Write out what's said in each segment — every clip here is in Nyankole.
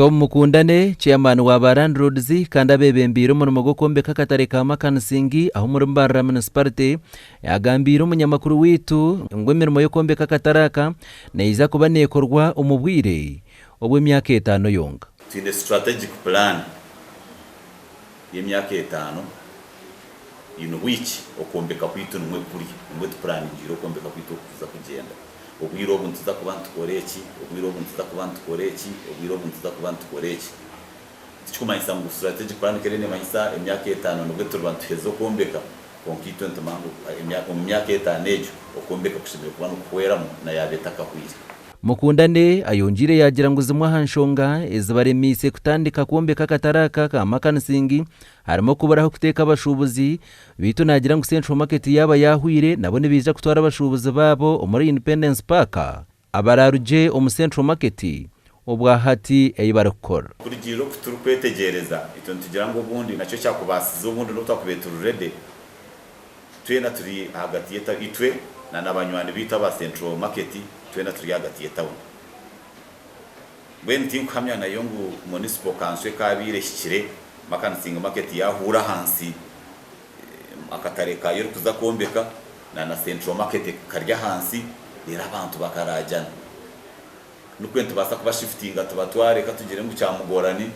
Tom Mukundane, Chairman wa ba Landlords kandi abeebembeire omurimo gw'okwombeka akatare ka Makansingi ahu omuri Mbarara Municipality agambiire omunyamakuru waitu ngu emirimo y'okwombeka akatare aka neija kuba neekorwa omu bwire obw'emyaka etaano yonka. Twine strategic plan y'emyaka etaano in which okwombeka kwaitu nimwo kuri, nimwo tupuraningiire okwombeka kwaitu oku kuza kugyenda. Obwire obu nituza kuba nitukora eki, obwire obu nituza kuba nitukora eki, obwire obu nituza kuba nitukora eki. Tikikumanyisa ngu strategic plan ku eriyo neemanyisa emyaka etaano nibwo turiba nituheza okwombeka, kwonka itwe nitumanya ngu omu myaka etaano egyo okwombeka kushemereire kuba nikuhweramu na yaaba etakahwire. Mukundane ayongyeire yaagira ngu zimwe aha nshonga ezibaremiise kutandika kwombeka akatare aka ka Makansingi harimu okubura ah'okuteeka abashuubuzi beitu naagira ngu Central Market yaaba yaahwire nabo nibaija kutwara abashuubuzi baabo omuri Independence Park abaraarugye omu Central Market obwahati ei barikukora. Kurugiirira oku turikwetegyereza, itwe nitugira ngu obundi nakyo kyakubaasize obundi n'obu twakubaire turi ready, Twena turi ahagati y'etawuni, itwe na nabanywani baitu aba Central Market twena turi ahagati y'etawuni. Mbwenu tinkuhamya nayo ngu Municipal Council ekaabaire ehikire Makansinga Market yaahuura ahansi akatare kaayo erikuza kwombeka na na Central Market kari ahansi reero abantu bakaragyana. Nikwo nitubaasa kubashifutinga tubatware katugire ngu Kyamugorani.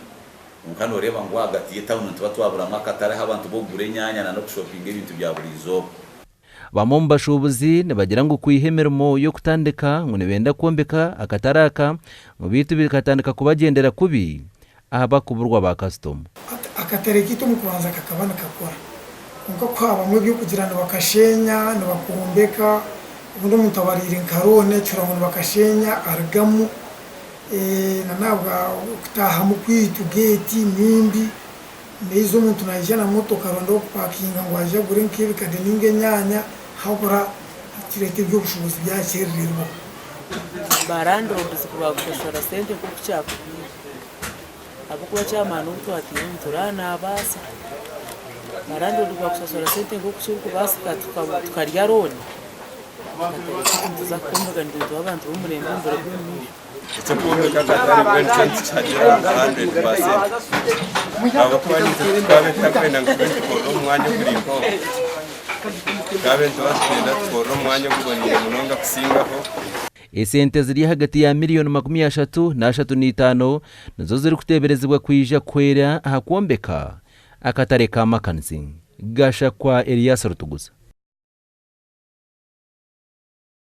Kwonka nooreeba ngu ahagati y'etauni nituba twaburamu akatare ahu abantu b'okugura enyaanya na n'okushopinga ebintu bya buri izooba. Bamwe omu bashuubuzi nibagira ngu kwiha emirimo y'okutandika ngu nibenda kwombeka akatare aka ngu beitu bikatandika kubagyendera kubi ahabw'okuburwa ba kasitoma. Akatare kaitu omu kubanza kakaba nikakora kwonka ku haabamu eby'okugira nibakasheenya nibakombeka obundi omuntu aba ariire nka looni akihurira ngu nibakasheenya arugamu. Na n'ahabwa kutaahamu kwaitu geeti nimbi, naija omuntu naija na motoka aronda ah'okupakinga ngu aije agure nk'ebikade ninga enyaanya habura kireeta eby'obushuubuzi byakyerererwa. Ba landlords ku baakushashura sente nk'oku kyakubaire ahabw'okuba chairman ou twataire omu turaaba naabaasa. Ba landlord ku baakushashura sente nk'oku kirikubaasika tukarya loan. Nituza kukombeka nituba abantu b'omurembe omu biro by'omumaisho. Eky'okwombeka akatare mbwenu kyo nitukihagira 100 percent ahabw'okuba naitwe titwaba tutakwenda ngu tube nitukorera omu mwanya oguri nk'ogwo. Twaba nituba nitwenda tukorere omu mwanya oguboneire munonga kusingaho. Esente ziri ahagati ya miriyoni 35 nizo zirikuteeberezibwa kwija kuhwera aha kwombeka akatare ka Makansi. Gashakwa Elias Rutuguza.